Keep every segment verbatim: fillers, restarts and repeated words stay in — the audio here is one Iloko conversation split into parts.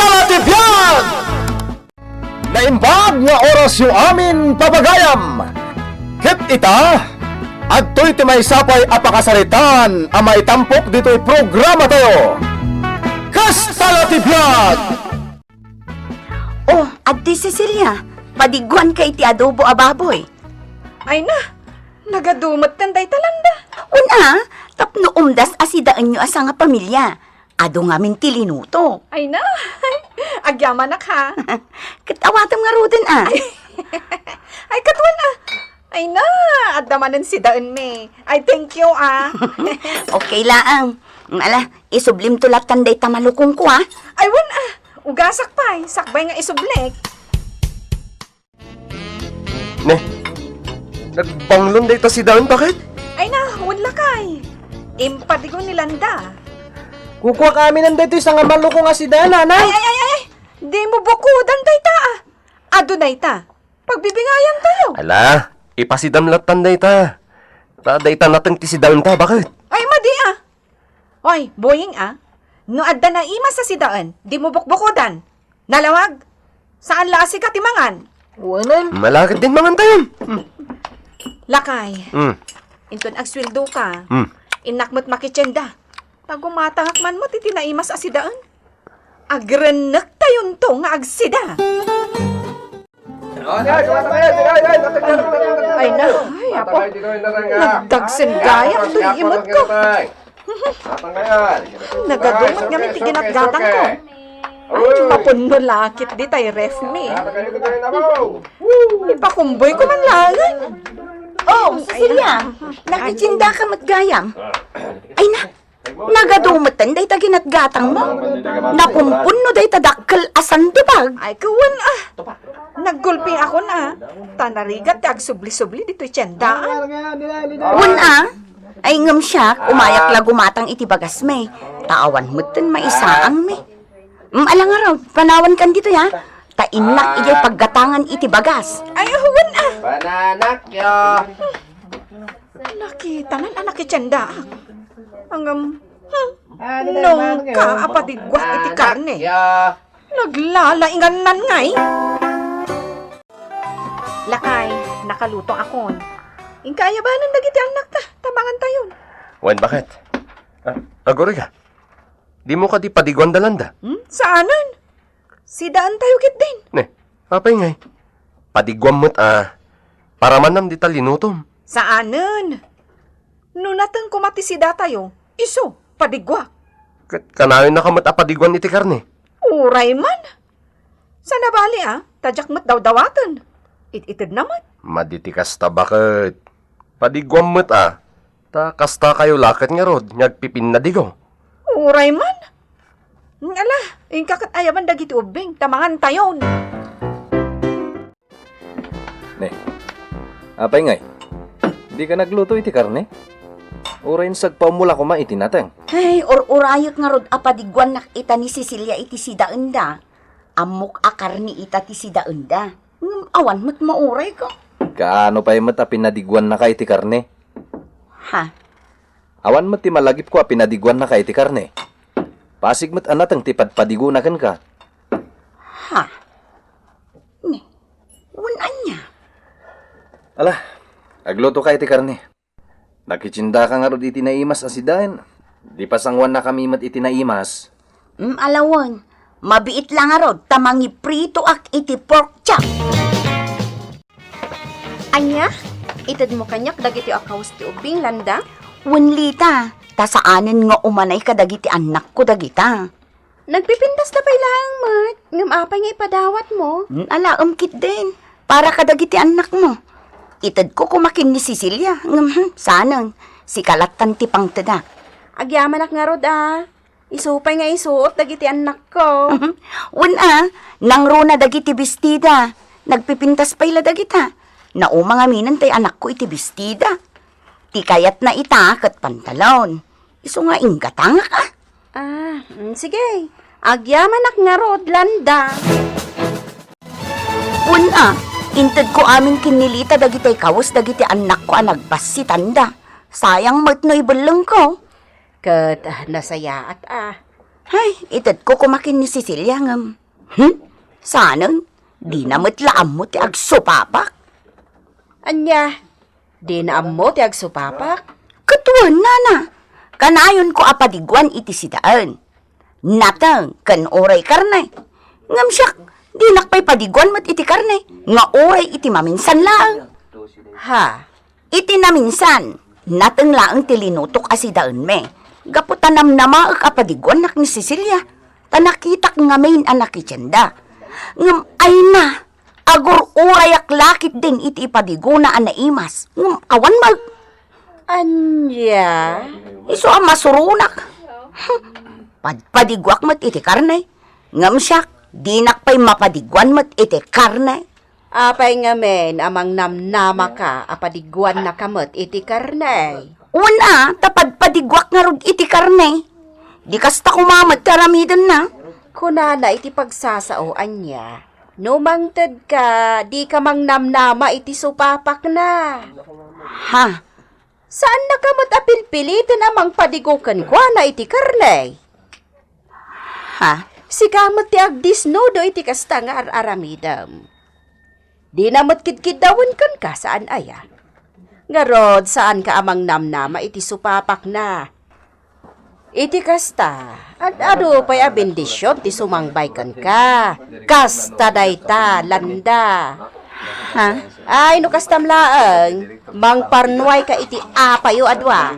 Kasta la ti biag! Naimbag nga orasyo amin, pagayam! Ket ita, adtoy ti maysa pay a pakasaritaan a maitampok ditoy programatayo. Kasta la ti biag! Oh, adtoy Cecilia, padiguanka iti adobo a baboy. Ay na, nagadu metten dayta, Landa. Wen a, tapno umdas a sidaenyo a sangapamilia. Adu ngamin ti linuto. Ay na, agyamanak ha. Ket awatem ngaruden a. Ay, ket wen a. Ay na, adda manen sidaenmi. Ay, thank you a. Okay laeng. Ala, isublimto lattan dayta malukongko a. Ay, wen a. Ugasak pay, sakbay nga isublik. Ne, nagbanglon dayta sidaen, baket? Ay na, wen lakay. Impadigo ni Landa. Kukuak aminen daytoy sangamalukong a sidaen, nanang. Ay, ay, ay, ay. Dimo bukodan dayta a. Adu dayta. Pagbibingayantayo. Ala, ipasidam lattan dayta. Ta dayta nateng ti sidaenta, baket? Ay, madi a. Oy, Boying a. No adda naimas a sidaen, dimo bukbukodan. Nalawag? Saan la a sika ti mangan? Wen a. Malakad din mangan tayo. Hmm. Lakay. Hmm. Inton agsueldoka, Hmm. innak met makitienda. Ta gumatangak man met iti naimas a sidaen. Agrennektayon to nga agsida. Ay na, ay, apo. Nagdagsen gayam toy imekko. Nagadu met ngamin ti ginatgatangko. Ay, mapunno la ketdi tay refmi. Ipakumboyko man laeng. Oh, Cecilia, nakitiendaka met gayam. Ay na, nagadu metten dayta ginatgatangmo. Napumpunno dayta dakkel a sandubag. Ay, kawen a. Naggulpingakon a. Ta narigat ti agsubli-subli ditoy tiendaan. Wen a. Ay, ngem siak, umayak la gumatang iti bagasmi. Ta awan metten maisaangmi. Mm, ala ngarud, panawankan ditoy a. Ta innak idiay paggatangan iti bagas. Ay, wen a. Bananak yo. Nakitanan a nakitiendaak. Ngem, hmm, nungka a padigguak iti karne. Naglalaingannan ngay. Lakay, nakalutongakon. Inka ayabanen dagiti annakta, ta mangantayon. Wen, baket? Ah, agurayka. Dimo kadi padiguan da, Landa? Hmm? Saanen? Sidaentayo ketdin. Ne, apay ngay? Padiguam met a, paramannam dita linutom. Saanen? No nateng koma ti sidatayo, isu, padiguak. Ket kanayonnaka met a padiguan iti karne? Uray man. Saan a bali a, ta diak met dawdawaten. It-itedna met. Madi ti kasta, baket. Padiguam met a, ta kastakayo la ket ngarud nga agpipinnadigo. Uray man. Ala, inka ket ayaban dagiti ubbing, ta mangantayon. Ne, apay ngay? Dika nagluto iti karne? Uray sagpaammo la koma iti nateng. Ay, ur-urayek ngarud a padiguannak ita ni Cecilia iti sidaenda. Ammok a karne ita ti sidaenda. Ngem awan met maurayko. Kaano pay met a pinadiguannaka iti karne? Ha? Awan met ti malagipko a pinadiguannaka iti karne. Pasig met a nateng ti padpadigona kenka. Ha? Ne, wen ania? Ala, aglutoka iti karne. Nakitiendaka ngarud iti naimas a sidaen. Di pasanguannakami met iti naimas. Mm, ala wen, mabiit la ngarud ta mangipritoak iti pork chop. Ania? Itedmo kaniak dagiti a kawes ti ubbing, Landa? Wen, Lita, ta saanen nga umanay kadagiti annakko dagita. Nagpipintas da pay laeng met, ngem apay nga ipadawatmo? Hmm, alaem ketdin, para kadagiti annakmo. Itedko koma ken ni Cecilia, ngem, hmm, saanen, sika lattan ti pangtedak. Agyamanak ngarud a. Isu pay nga isuot dagiti annakko. Wen a, nangruna dagiti bestida. Nagpipintas pay la dagita. Nauma ngaminen tay anakko iti bestida. Ti kayatna ita ket pantalon. Isu nga inggatangak a. Ah, mm, sige. Agyamanak ngarud, Landa. Wen a, intedko amin ken ni Lita dagitay kawes dagiti annakko a nagbassitanda. Sayang met no ibellengko. Ket, ah, nasayaat a. Hay, itedko koma ken ni Cecilia ngem, hmm? Saanen, dina met la ammo ti agsupapak. Ania? Dina ammo ti agsupapak? Ket wen, nana, kanayonko a padiguan iti sidaen. Nateng ken uray karne. Ngem siak, dinak pay padiguan met iti karne, nga uray iti maminsan laeng. Ha? Iti naminsan, nateng laeng ti linutok a sidaenmi. Gapu ta namnamaek a padiguannak ni Cecilia, ta nakitak ngamin a nakitienda. Ngem ayna, agur-urayak la ketdin iti ipadigona a naimas. Ngem awan met. Ania? Isu a masuronak. Padpadiguak met iti karne. Ngem siak, dinak pay mapadiguan met iti karne. Apay ngamin a mangnamnamaka a padiguannaka met iti karne? Wen a, ta padpadiguak ngarud iti karne. Di kasta koma met ti aramidenna. Kunana iti pagsasao, ania? No mangtedka, dika mangnamnama iti supapakna. Ha? Saannaka met a pilpiliten a mangpadigo kenkuana iti karne. Ha? Sika met ti agdisnudo iti kasta nga ar-aramidem. Dina met kidkiddawen kenka, saan aya? Ngarud, saanka a mangnamnama iti supapakna. Iti kasta, ad-adu pay a bendision ti sumangbay kenka. Kasta dayta, Landa. Ha? Ay, no kastam laeng, mangparnuayka iti apayo a dua.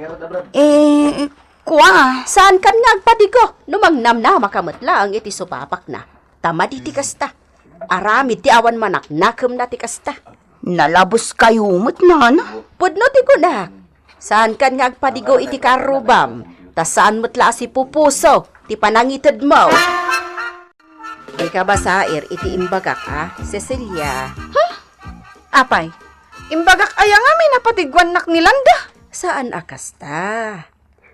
Eh, kua? Saankan nga agpadigo no mangnamnamaka met laeng iti supapakna. Ta madi ti kasta. Aramid ti awan manaknakemna ti kasta. Nalabeskayo met, nana. Pudno ti kunak. Saankan nga agpadigo iti karrubam, ta saan met la a sipupuso ti panangitedmo. Dika basair iti imbagak a, Cecilia. Hmm? Apay, imbagak aya ngamin a padiguannak ni Landa? Saan a kasta.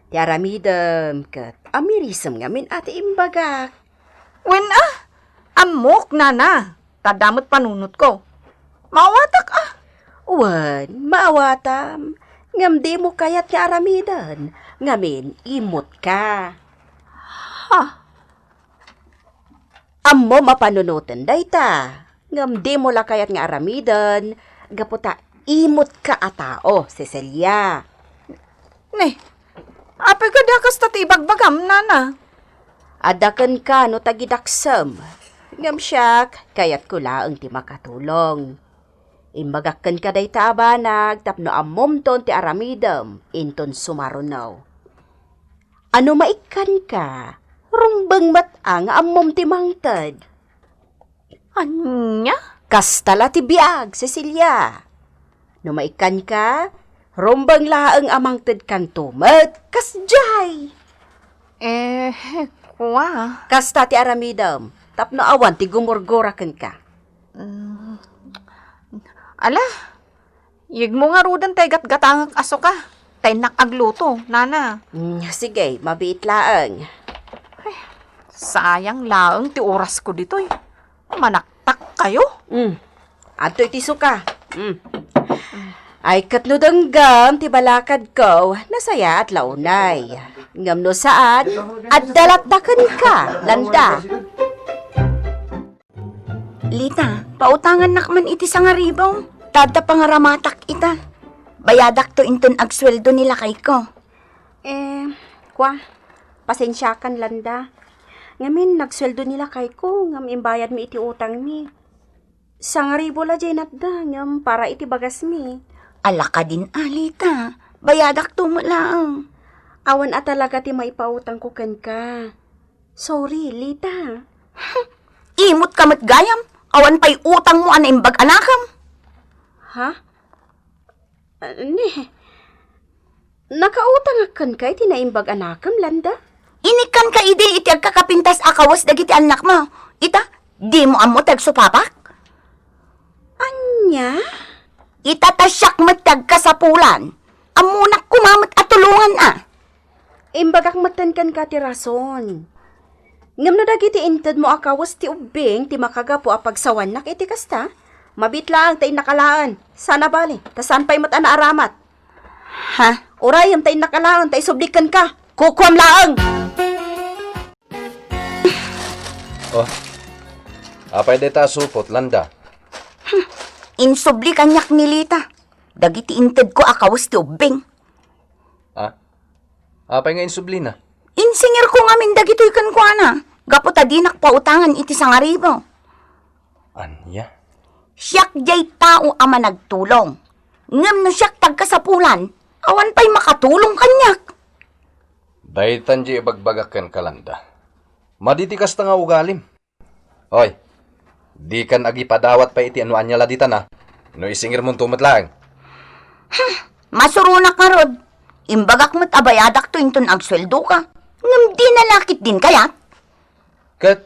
Ti aramidem ket amirisem ngamin a ti imbagak. Wen a, ammok, nana, ta adda met panunotko. Maawatak a. Wen, maawatam, ngem dimo kayat nga aramiden, ngamin imutka. Ha? Ammom a panunoten dayta, ngem dimo la kayat nga aramiden, gapu ta imutka a tao, Cecilia. Ne, apay kadi a kasta ti ibagbagam, nana? Adda kenka no tagidaksem, ngem siak, kayatko laeng ti makatulong. Imbagak kenka dayta a banag tapno ammomton ti aramidem inton sumaruno. A no maikkanka, rumbeng met a nga ammom ti mangted. Ania? Kasta la ti biag, Cecilia. No maikkanka, rumbeng laeng a mangtedkanto met kasdiay. Eh, kua. Kasta ti aramidem, tapno awan ti gumurgura kenka. Mm. Ala, yegmo ngaruden tay gatgatangek a suka. Ta innak agluto, nana. Mm, sige, mabiit laeng. Ay, sayang laeng ti orasko ditoy. Manaktak kayo. Mm. Adtoy ti suka. Mm. Ay, ket no denggem ti balakadko, nasayaat la unay. Ngem no saan, adda latta kenka, Landa. Lita, pautangannak man iti sangaribu. Ta adda pangaramatak ita. Bayadakto inton agsueldo ni lakayko. Eh, kua, pasensiakan, Landa. Ngamin, nagsueldo ni lakayko, ngem imbayadmi iti utangmi. Sangaribu la diay natda, ngem para iti bagasmi. Ala kadin a, Lita, bayadakto met laeng. Awan a talaga ti maipautangko kenka. Sorry, Lita. Imut ka met gayam, awan pay utangmo a naimbag a nakem. Ha? Ah, ni, nakautangak kenka iti naimbag a nakem, Landa? Inikkanka idi iti agkakapintas a kawes dagiti annakmo. Ita, dimo ammo ti agsupapak? Ania? Ita ta siak met ti agkasapulan. Ammonak koma met a tulongan a. Imbagak metten kenka ti rason. Ngem no dagiti intedmo a kawes ti ubbing ti makagapu a pagsawannak iti kasta, mabiit laeng ta innak alaen. Saan a bali, ta saan pay met a naaramat. Ha? Urayem ta innak alaen ta isublik kenka. Kukuam laeng! Oh, apay dayta a supot, Landa? Insubli kaniak ni Lita dagiti intedko a kawes ti ubbing. Ah? Apay nga insublina? Insingirko ngamin dagitoy kenkuana, gapu ta dinak pautangan iti sangaribu. Ania? Siak diay tao a managtulong. Ngem no siak ti agkasapulan, awan pay makatulong kaniak. Daytan diay ibagbagak kenka, Landa. Madi ti kasta nga ugalim. Oy, dikan agipadawat pay iti no ania la ditan a, no isingirmonto met laeng. Masuronak ngarud. Imbagak met a bayadakto inton agsueldoka. Ngem dina la ketdin kayat. Ket,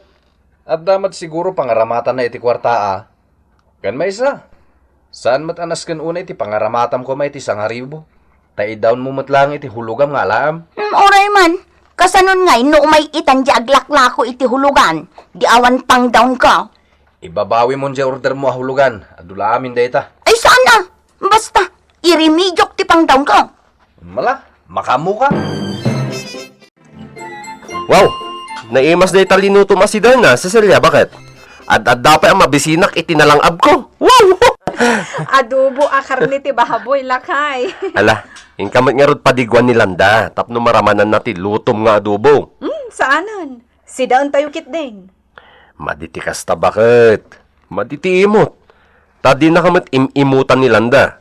adda met siguro pangaramatanna iti kuarta a. Ken maysa, saan met a nasken unay ti pangaramatam koma iti sangaribu, ta idaonmo met laeng iti hulogam nga alaem. Hmm, uray man, kasanon ngay no umay-itan diay aglaklako iti hulogan, diay awan pangdaonko? Ibabawimon diay ordermo a hulogan, adu la amin dayta. Ay, saan a? Basta, irimidiok ti pangdaonko. Mala, makaammoka. Wow! Naimas dayta linutom a sidaon a, Cecilia, baket? Ad-adda pay a mabisinak iti nalang-abko. Wow! Adobo a karne ti baboy, lakay. Ala, inka met ngarud padiguan ni Landa tapno maramananna ti lutom nga adobo. Hmm, saanen. Sidaentayo ketdin. Madi ti kasta, baket? Madi ti imot. Ta dinaka met im-imutan ni Landa.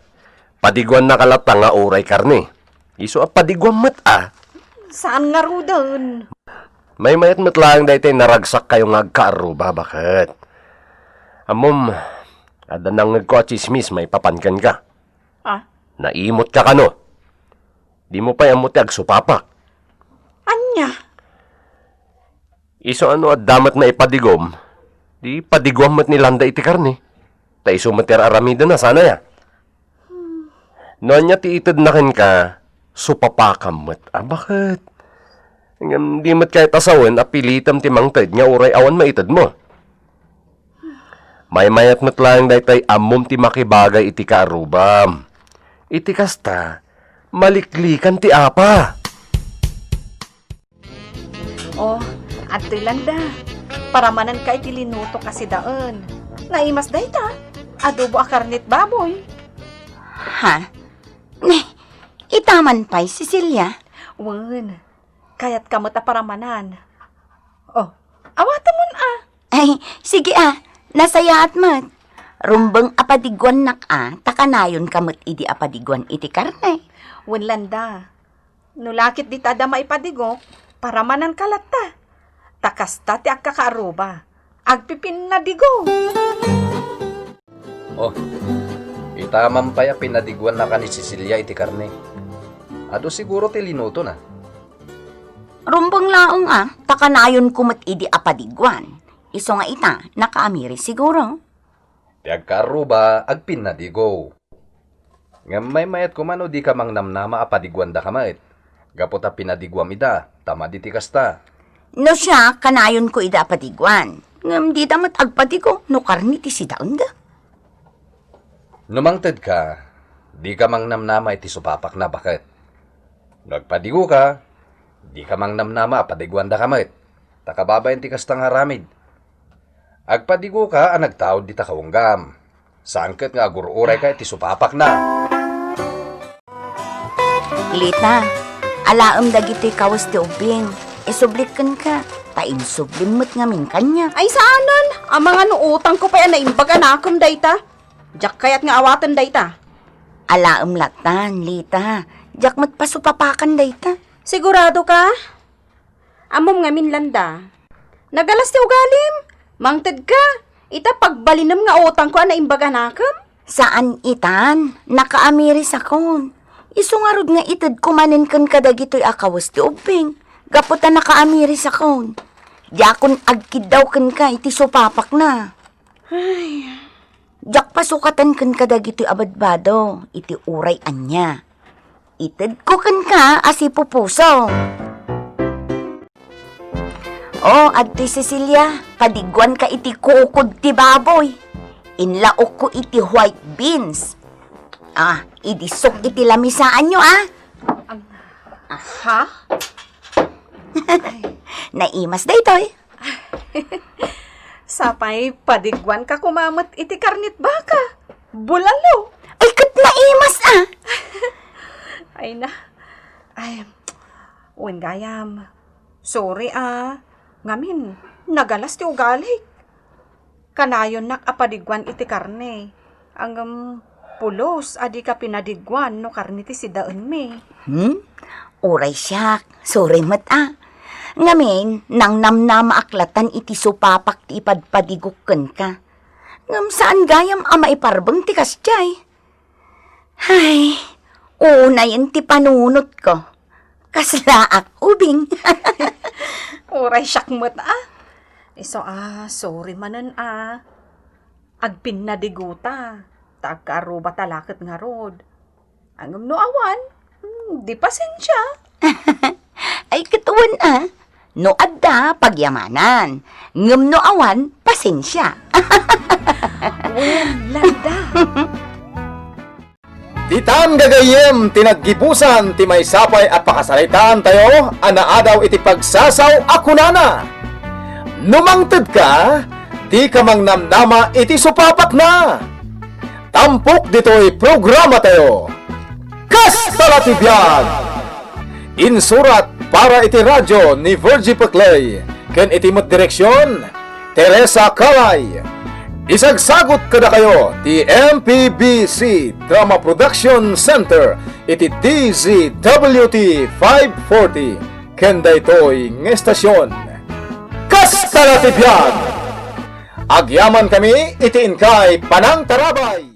Padiguannaka latta nga uray karne. Isu a padiguam met a. Saan ngaruden? Maymayat met laeng daytoy naragsakkayo nga agkaarruba, baket? Ammom, adda nangngegko a tsismis maipapan kenka. Ah? Naimotka kano? Dimo pay ammo ti agsupapak. Ania? Isu a no adda met maipadigom, di padiguam met ni Landa iti karne. Ta isu met ti ar-aramidenna, saan aya? No ania ti itedna kenka, supapakam met a, baket? Ngem di met kayat a sawen a pilitem ti mangted nga uray awan maitedmo. Maymayat met laeng daytoy ammom ti makibagay iti kaarrubam. Iti kasta, maliklikan ti apa. Oh, adtoy Landa. Paramananka iti linutok a sidaen. Naimas dayta. Adobo a karnet baboy. Ha? Ne, ita man pay, Cecilia? Wen, kayatka met a paramanan. Oh, awatemon a. Ay, sige a, nasayaat met. Rumbeng a padiguannak a, ta kanayonka met idi a padiguan iti karne. Wen Landa. No lakit dita adda maipadigok, paramananka latta. Ta kasta ti agkakaaruba, agpipinnadigo. Oh, ita man pay a pinadiguannaka ni Cecilia iti karne. Adu siguro ti linutona. Rumbeng laeng a, ta kanayonko met idi a padiguan. Isu nga ita, nakaamiri siguro. Ti agkaarruba, agpinnadigo. Ngem maymayat koma no dika mangnamnama a padiguandaka met, gapu ta pinadiguam ida, ta madi ti kasta. No siak, kanayonko ida a padiguan. Ngem dida met agpadigo no karne ti sidaenda. No mangtedka, dika mangnamnama iti supapakna, baket? No agpadigoka, dika mangnamnama a padiguandaka met, ta kababain ti kasta nga aramid. Agpadigoka a nagtaud dita kaunggam. Saan ket nga agur-urayka iti supapakna. Lita, alaem dagitoy kawes ti ubbing. Isublik kenka, ta insublim met ngamin kaniak. Ay, saanen? Amangan no utangko pay a naimbag a nakem dayta. Diak kayat nga awaten dayta. Alaem lattan, Lita. Diak met pasupapakan dayta. Sigurado ka? Ammom ngamin, Landa. Nagalas ti ugalim. Mangted ka. Ita pagbalinem nga utangko a naimbag a nakem. Saan itan, nakaamirisakon. Isu ngarud nga itedko manen kenka dagitoy a kawes ti ubbing, gapu ta nakaamirisakon. Diakon agkiddaw kenka iti supapakna. Ay. Diak pasukatan kenka dagitoy a badbado iti uray ania. Itedko kenka a sipupuso. O, adtoy Cecilia, padiguanka iti kukod ti baboy. Inlaokko iti white beans. Ah, idisok iti lamisaanyo, ah. Aha? Naimas daytoy. Sapay, padiguanka koma met iti karnet baka. Bulalo. Ay, ket naimas, a! Ay na. Ay, wen gayam. Sorry, a. Ngamin, nagalas ti ugalik. Kanayonnak a padiguan iti karne. Ngem pulos a dika pinadiguan no karne ti sidaenmi. Hmm? Uray siak, sorry met, a. Ngamin, nangnamnamaak latan iti supapak ti ipadpadigok kenka. Ngem saan gayam a maiparbeng ti kasdiay. Ay, unayen ti panunotko. Kaslaak ubing. Uray siak met, a. Isu a, sorry manen, a. Agpinnadigota, ta agkaarrubata la ket ngarud. Ngem no awan, hmm, di pasensia. Ay, ket wen, a. No adda, pagyamanan. Ngem no awan, pasensia. Wen, landa. Ditan gagayyem ti naggibusan ti maysapay a pakasaritaantayo a naadaw iti pagsasaw a kunana, "No mangtedka, dika mangnamnama iti supapakna." Tampok ditoy programatayo. Kasta la ti biag! Insurat para iti radio ni Virgie Peclay ken iti met direksion, Teresa Calay. Isagsagut kadakayo ti M P B C Drama Production Center iti D Z W T five forty ken daytoy nga estasion. Kasta la ti biag! Agyamankami iti inkay panangtarabay!